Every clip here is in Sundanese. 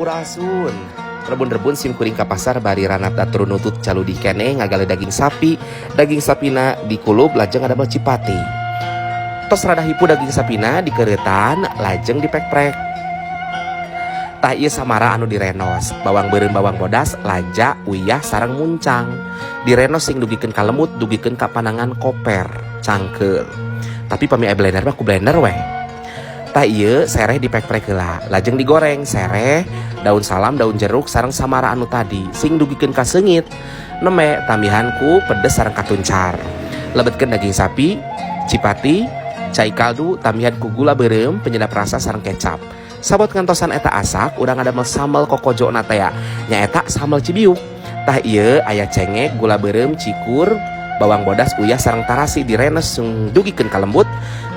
Sampurasun. Rebun-rebun sim kuring ka pasar bari ranata turunutut caludi keneh ngagale daging sapi. Daging sapina dikulub, lajeng ngadamel cipati. Tos rada hipu daging sapina dikereutan, lajeng dipek-prek. Tah, ieu samara anu direnos, bawang beureum, bawang bodas, laja, uyah sareng muncang. Direnos sing dugikeun ka lembut, dugikeun ka panangan koper, cangkeul. Tapi pami aya blender mah ku blender weh. Tah, ieu sereh dipek-prek heula, lajeng digoreng sereh, daun salam, daun jeruk sareng samara anu tadi sing dugikeun ka seungit. Nembe tambihan ku pedes sareng katuncar. Lebetkeun daging sapi, cipati, cai kaldu, tambihan ku gula beureum, penyedap rasa sareng kecap. Sabot ngantosan eta asak, urang ngadamel sambal kokojo na tea. Nyaeta sambal cibiuk. Tah, ieu aya cengek, gula beureum, cikur, bawang bodas, uyah sareng tarasi, direnes sing dugikeun ka lembut,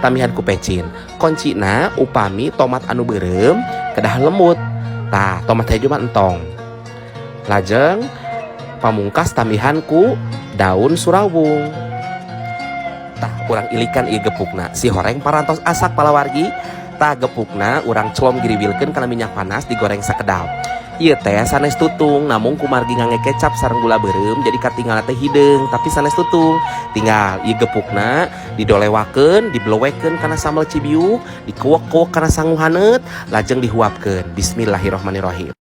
tambihan ku pecin. Koncina upami tomat anu beureum kedah lembut. Tah, tomat hejo mah entong. Lajeng pamungkas tambihan ku daun surawung. Tah, urang ilikan ieu gepukna. Sihoreng parantos asak, palawargi. Tah, gepukna urang celom giriwilkeun kana minyak panas, digoreng sakedap. Ieu teh sanes tutung, namung kumargi ngangge kecap sareng gula beureum jadi katinggal teh hideung, tapi sanes tutung. Tinggal ieu gepukna didolewakeun, diblowekeun kana sambal cibiuk, dikuwek-kuwek kana sangu haneut, lajeng dihuapkeun. Bismillahirrahmanirrahim.